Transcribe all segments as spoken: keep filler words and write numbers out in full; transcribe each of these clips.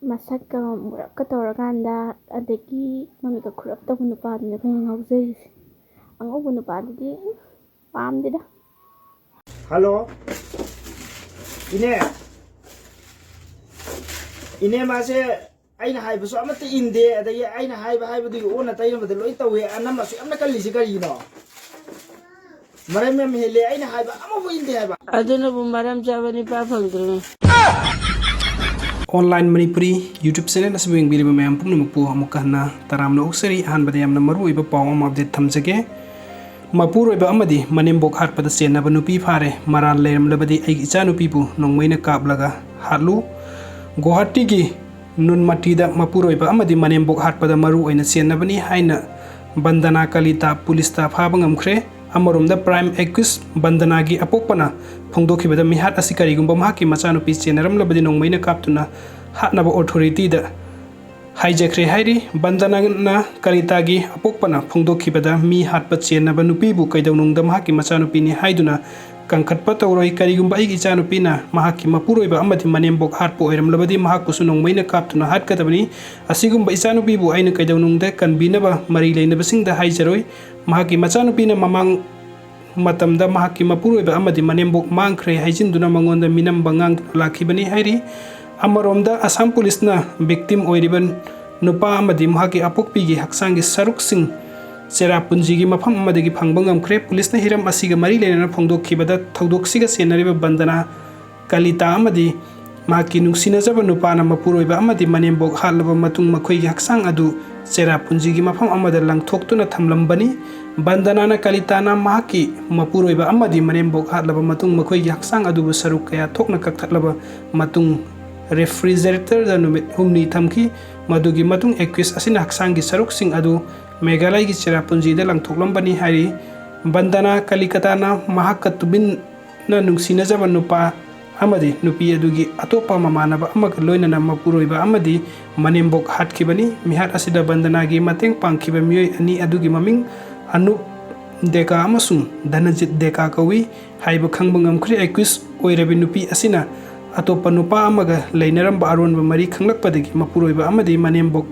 ꯃꯁꯛꯀ ꯃꯨꯔꯞꯀ ꯇꯧꯔꯀꯥꯟꯗ, ꯑꯗꯒꯤ ꯃꯃꯤꯠꯀ ꯈꯨꯔꯞ ꯇꯧꯕ ꯅꯨꯄꯥꯗꯨꯅꯦ ꯑꯩꯈꯣꯏꯅ ꯉꯥꯎꯖꯔꯤꯁꯦ꯫ ꯑꯉꯧꯕ ꯅꯨꯄꯥꯗꯨꯗꯤ ꯄꯥꯝꯗꯦꯗ꯫ ꯍꯜꯂꯣ, ꯏꯅꯦ꯫ ꯏꯅꯦ, ꯃꯥꯁꯦ ꯑꯩꯅ ꯍꯥꯏꯕꯁꯨ ꯑꯃꯠꯇ ꯏꯟꯗꯦ, ꯑꯗꯒꯤ ꯑꯩꯅ ꯍꯥꯏꯕ ꯍꯥꯏꯕꯗꯨꯒꯤ ꯑꯣꯟꯅ ꯇꯩꯅꯕꯗ ꯂꯣꯏ ꯇꯧꯋꯦ꯫ ꯑꯅꯝꯕꯁꯨ ꯌꯥꯝꯅ ꯀꯜꯂꯤꯁꯤ ꯀꯔꯤꯒꯤꯅꯣ? ꯃꯔꯝ ꯌꯥꯝ ꯍꯦꯜꯂꯦ, ꯑꯩꯅ ꯍꯥꯏꯕ ꯑꯃꯐꯥꯎ ꯏꯟꯗꯦ ꯍꯥꯏꯕ꯫ ꯑꯗꯨꯅꯕꯨ ꯃꯔꯝ ꯆꯥꯕ ꯅꯤꯄꯥ ꯐꯪꯗ꯭ꯔꯤꯅꯤ꯫ Online Manipuri YouTube channel ꯑꯁꯤꯕꯨ ꯌꯦꯡꯕꯤꯔꯤꯕ ꯃꯌꯥꯝ ꯄꯨꯝꯅꯃꯛꯄꯨ ꯑꯃꯨꯛꯀ ꯍꯟꯅ ꯇꯔꯥꯝꯅ ꯑꯣꯛꯆꯔꯤ꯫ ꯑꯍꯥꯟꯕꯗ ꯌꯥꯝꯅ ꯃꯔꯨꯑꯣꯏꯕ ꯄꯥꯎ ꯑꯃ update ꯊꯝꯖꯒꯦ꯫ ꯃꯄꯨꯔꯣꯏꯕ ꯑꯃꯗꯤ ꯃꯅꯦꯝꯕꯣꯛ ꯍꯥꯠꯄꯗ ꯆꯦꯟꯅꯕ ꯅꯨꯄꯤ ꯐꯥꯔꯦ꯫ ꯃꯔꯥꯜ ꯂꯩꯔꯝꯂꯕꯗꯤ ꯑꯩꯒꯤ ꯏꯆꯥꯅꯨꯄꯤꯕꯨ ꯅꯣꯡꯃꯩꯅ ꯀꯥꯞꯂꯒ ꯍꯥꯠꯂꯨ꯫ ꯒꯨꯋꯥꯍꯥꯇꯤꯒꯤ ꯅꯨꯟꯃꯇꯤꯗ ꯃꯄꯨꯔꯣꯏꯕ ꯑꯃꯗꯤ ꯃꯅꯦꯝꯕꯣꯛ ꯍꯥꯠꯄꯗ ꯃꯔꯨ ꯑꯣꯏꯅ ꯆꯦꯟꯅꯕꯅꯤ ꯍꯥꯏꯅ ꯕꯟꯗꯅꯥ ꯀꯂꯤꯇꯥ ꯄꯨꯂꯤꯁꯇ ꯐꯥꯕ ꯉꯝꯈ꯭ꯔꯦ꯫ ꯑꯃꯔꯣꯝꯗ prime accused ꯕꯟꯗꯅꯥꯒꯤ ꯑꯄꯣꯛꯄꯅ ꯐꯣꯡꯗꯣꯛꯈꯤꯕꯗ ꯃꯤꯍꯥꯠ ꯑꯁꯤ ꯀꯔꯤꯒꯨꯝꯕ ꯃꯍꯥꯛꯀꯤ ꯃꯆꯥꯅꯨꯄꯤ ꯆꯦꯟꯅꯔꯝꯂꯕꯗꯤ ꯅꯣꯡꯃꯩꯅ ꯀꯥꯞꯇꯨꯅ ꯍꯥꯠꯅꯕ authorityꯗ ꯍꯥꯏꯖꯈ꯭ꯔꯦ ꯍꯥꯏꯔꯤ꯫ ꯕꯟꯗꯅꯥꯅ ꯀꯂꯤꯇꯥꯒꯤ ꯑꯄꯣꯛꯄꯅ ꯐꯣꯡꯗꯣꯛꯈꯤꯕꯗ ꯃꯤ ꯍꯥꯠꯄ ꯆꯦꯟꯅꯕ ꯅꯨꯄꯤꯕꯨ ꯀꯩꯗꯧꯅꯨꯡꯗ ꯃꯍꯥꯛꯀꯤ ꯃꯆꯥꯅꯨꯄꯤꯅꯤ ꯍꯥꯏꯗꯨꯅ ꯀꯟꯈꯠꯄ ꯇꯧꯔꯣꯏ꯫ ꯀꯔꯤꯒꯨꯝꯕ ꯑꯩꯒꯤ ꯏꯆꯥꯅꯨꯄꯤꯅ ꯃꯍꯥꯛꯀꯤ ꯃꯄꯨꯔꯣꯏꯕ ꯑꯃꯗꯤ ꯃꯅꯦꯝꯕꯣꯛ ꯍꯥꯠꯄ ꯑꯣꯏꯔꯝꯂꯕꯗꯤ ꯃꯍꯥꯛꯄꯨꯁꯨ ꯅꯣꯡꯃꯩꯅ ꯀꯥꯞꯇꯨꯅ ꯍꯥꯠꯀꯗꯕꯅꯤ꯫ ꯑꯁꯤꯒꯨꯝꯕ ꯏꯆꯥꯅꯨꯄꯤꯕꯨ ꯑꯩꯅ ꯀꯩꯗꯧꯅꯨꯡꯗ ꯀꯟꯕꯤꯅꯕ ꯃꯔꯤ ꯂꯩꯅꯕꯁꯤꯡꯗ ꯍꯥꯏꯖꯔꯣꯏ꯫ ꯃꯍꯥꯛꯀꯤ ꯃꯆꯥꯅꯨꯄꯤꯅ ꯃꯃꯥꯡ ꯃꯇꯝꯗ ꯃꯍꯥꯛꯀꯤ ꯃꯄꯨꯔꯣꯏꯕ ꯑꯃꯗꯤ ꯃꯅꯦꯝꯕꯣꯛ ꯃꯥꯡꯈ꯭ꯔꯦ ꯍꯥꯏꯖꯤꯟꯗꯨꯅ ꯃꯉꯣꯟꯗ ꯃꯤꯅꯝꯕ ꯉꯥꯡꯗꯨꯅ ꯂꯥꯛꯈꯤꯕꯅꯤ ꯍꯥꯏꯔꯤ꯫ ꯑꯃꯔꯣꯝꯗ ꯑꯁꯥꯝ ꯄꯨꯂꯤꯁꯅ victim ꯑꯣꯏꯔꯤꯕ ꯅꯨꯄꯥ ꯑꯃꯗꯤ ꯃꯍꯥꯛꯀꯤ ꯑꯄꯣꯛꯄꯤꯒꯤ ꯍꯛꯆꯥꯡꯒꯤ ꯁꯔꯨꯛꯁꯤꯡ ꯆꯦꯔꯥꯄꯨꯟꯖꯤꯒꯤ ꯃꯐꯝ ꯑꯃꯗꯒꯤ ꯐꯪꯕ ꯉꯝꯈ꯭ꯔꯦ꯫ ꯄꯨꯂꯤꯁꯅ ꯍꯤꯔꯝ ꯑꯁꯤꯒ ꯃꯔꯤ ꯂꯩꯅꯅ ꯐꯣꯡꯗꯣꯛꯈꯤꯕꯗ ꯊꯧꯗꯣꯛꯁꯤꯒ ꯆꯦꯟꯅꯔꯤꯕ ꯕꯟꯗꯅꯥ ꯀꯂꯤꯇꯥ ꯑꯃꯗꯤ ꯃꯍꯥꯛꯀꯤ ꯅꯨꯡꯁꯤꯅꯖꯕ ꯅꯨꯄꯥꯅ ꯃꯄꯨꯔꯣꯏꯕ ꯑꯃꯗꯤ ꯃꯅꯦꯝꯕꯣꯛ ꯍꯥꯠꯂꯕ ꯃꯇꯨꯡ ꯃꯈꯣꯏꯒꯤ ꯍꯛꯆꯥꯡ ꯑꯗꯨ ꯆꯦꯔꯥꯄꯨꯟꯖꯤꯒꯤ ꯃꯐꯝ ꯑꯃꯗ ꯂꯪꯊꯣꯛꯇꯨꯅ ꯊꯝꯂꯝꯕꯅꯤ꯫ ꯕꯟꯗꯅꯥꯅ ꯀꯂꯤꯇꯥꯅ ꯃꯍꯥꯛꯀꯤ ꯃꯄꯨꯔꯣꯏꯕ ꯑꯃꯗꯤ ꯃꯅꯦꯝꯕꯣꯛ ꯍꯥꯠꯂꯕ ꯃꯇꯨꯡ ꯃꯈꯣꯏꯒꯤ ꯍꯛꯆꯥꯡ ꯑꯗꯨꯕꯨ ꯁꯔꯨꯛ ꯀꯌꯥ ꯊꯣꯛꯅ ꯀꯛꯊꯠꯂꯕ ꯃꯇꯨꯡ refrigeratorꯗ ꯅꯨꯃꯤꯠ ꯍꯨꯝꯅꯤ ꯊꯝꯈꯤ꯫ ꯃꯗꯨꯒꯤ ꯃꯇꯨꯡ accused ꯑꯁꯤꯅ ꯍꯛꯆꯥꯡꯒꯤ ꯁꯔꯨꯛꯁꯤꯡ ꯑꯗꯨ ꯃꯦꯘꯥꯂꯌꯒꯤ ꯆꯦꯔꯥꯄꯨꯟꯖꯤꯗ ꯂꯪꯊꯣꯛꯂꯝꯕꯅꯤ ꯍꯥꯏꯔꯤ꯫ ꯕꯟꯗꯅꯥ ꯀꯂꯤꯀꯇꯥꯅ ꯃꯍꯥꯛꯀ ꯇꯨꯃꯤꯟꯅ ꯅꯨꯡꯁꯤꯅꯖꯕ ꯅꯨꯄꯥ ꯑꯃꯗꯤ ꯅꯨꯄꯤ ꯑꯗꯨꯒꯤ ꯑꯇꯣꯞꯄ ꯃꯃꯥꯟꯅꯕ ꯑꯃꯒ ꯂꯣꯏꯅꯅ ꯃꯄꯨꯔꯣꯏꯕ ꯑꯃꯗꯤ ꯃꯅꯦꯝꯕꯣꯛ ꯍꯥꯠꯈꯤꯕꯅꯤ꯫ ꯃꯤꯍꯥꯠ ꯑꯁꯤꯗ ꯕꯟꯗꯅꯥꯒꯤ ꯃꯇꯦꯡ ꯄꯥꯡꯈꯤꯕ ꯃꯤꯑꯣꯏ ꯑꯅꯤ ꯑꯗꯨꯒꯤ ꯃꯃꯤꯡ ꯑꯅꯨꯞ ꯗꯦꯀꯥ ꯑꯃꯁꯨꯡ ꯙꯅꯖꯤꯠ ꯗꯦꯀꯥ ꯀꯧꯏ ꯍꯥꯏꯕ ꯈꯪꯕ ꯉꯝꯈ꯭ꯔꯦ꯫ Accused ꯑꯣꯏꯔꯕꯤ ꯅꯨꯄꯤ ꯑꯁꯤꯅ ꯑꯇꯣꯞꯄ ꯅꯨꯄꯥ ꯑꯃꯒ ꯂꯩꯅꯔꯝꯕ ꯑꯔꯣꯟꯕ ꯃꯔꯤ ꯈꯪꯂꯛꯄꯗꯒꯤ ꯃꯄꯨꯔꯣꯏꯕ ꯑꯃꯗꯤ ꯃꯅꯦꯝꯕꯣꯛ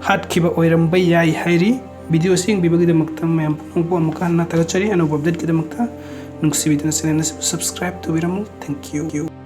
ꯍꯥꯠꯈꯤꯕ ꯑꯣꯏꯔꯝꯕ ꯌꯥꯏ ꯍꯥꯏꯔꯤ꯫ Video ꯑꯁꯤ ꯌꯦꯡꯕꯤꯕꯒꯤꯗꯃꯛꯇ ꯃꯌꯥꯝ ꯄꯨꯝꯅꯃꯛꯄꯨ ꯑꯃꯨꯛꯀ ꯍꯟꯅ ꯊꯥꯒꯠꯆꯔꯤ꯫ ꯑꯅꯧꯕ updateꯀꯤꯗꯃꯛꯇ ꯅꯨꯡꯁꯤꯕꯤꯗꯨꯅ channel ꯑꯁꯤꯕꯨ subscribe ꯇꯧꯕꯤꯔꯝꯃꯨ꯫ Thank you꯫